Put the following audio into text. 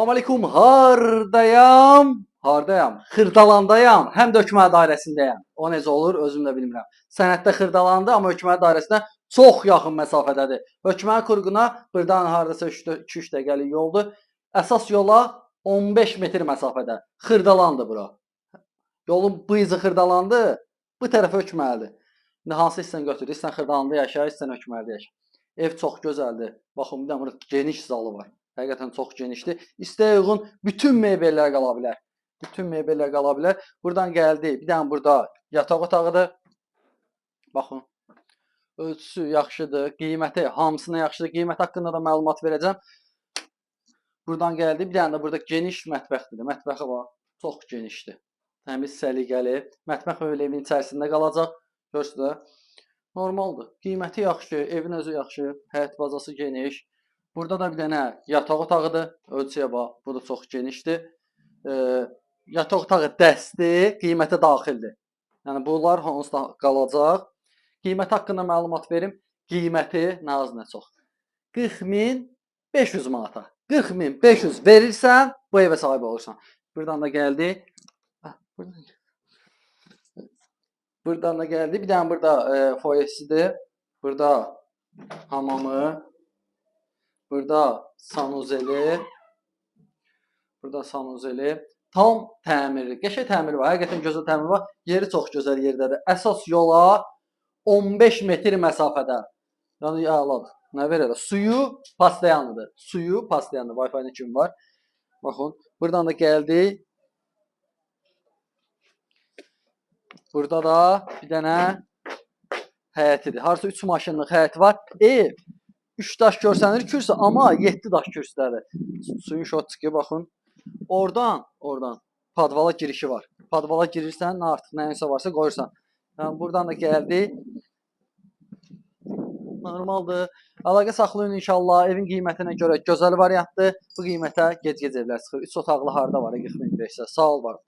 Salam aleykum, hardayam? Hardayam? Xırdalandayam, həm də hökumət dairəsindəyəm. O necə olur, özüm də bilmirəm. Sənəddə Xırdalandı, amma hökumət dairəsinə çox yaxın məsafədədir. Hökumət qurğuna buradan hardasa 2-3 dəqiqəlik yoldur. Əsas yola 15 metr məsafədə. Xırdalandı bura. Yolun bu izi Xırdalandı, bu tərəfə hökuməlidir. İndi hansı hissəni götür, istən Xırdalandı yaşa, istən hökuməlidə yaşa. Ev çox gözəldir. Baxın, bir də burada geniş zalı var. Həqiqətən çox genişdir. İstəyə uyğun bütün mebellər qala bilər. Bütün mebellər qala bilər. Buradan gəldi. Bir dənə burada yataq otağıdır. Baxın. Ölçüsü yaxşıdır. Qiyməti hamısına yaxşıdır. Qiymət haqqında da məlumat verəcəm. Buradan gəldi. Bir dənə də burada geniş mətbəxdir. Mətbəxi var. Çox genişdir. Təmiz, səliqəli. Mətbəx mebeli evin içərisində qalacaq. Görürsünüz də. Normaldır. Qiyməti yaxşı, evin özü yaxşı, həyət bazası geniş. Burada da bir dənə yataq otağıdır. Ölçüyə bax, bu da çox genişdir. Yataq otağı dəsti, qiymətə daxildir. Yəni bunlar onsuz da qalacaq. Qiyməti haqqında məlumat verim. Qiyməti nə az nə çox. 40.500 manata. 40.500 verirsən, bu evə sahib olursan. Buradan da gəldi. Ah, buradan. Buradan da gəldi. Bir dənə burada foyesidir. Burada hamamı. Burada sanuzeli. Burada sanuzeli. Tam təmirli. Qəşəng təmiri var. Həqiqətən gözəl təmiri var. Yeri çox gözəl yerdədir. Əsas yola 15 metr məsafədə. Yəni əladır. Nə verər? Suyu pastayanlıdır. Suyu pastayanlı. Wi-Fi-ni kim var? Baxın. Buradan da gəldi. Burada da bir dənə həyətidir. Harasa 3 maşınlıq həyəti var. Ev 3 daş görsənir kürsü, amma 7 daş kürsüdədir. Suyun şotçiki baxın. Oradan padvala girişi var. Padvala girirsən, nə artıq nəyinsə varsa qoyursan. Yəni buradan da gəldi. Normaldır. Əlaqə saxlayın inşallah. Evin qiymətinə görə gözəl variantdır. Bu qiymətə gec-gec evlər çıxır. 3 otaqlı harda var 40.500-ə. Sağ ol, var.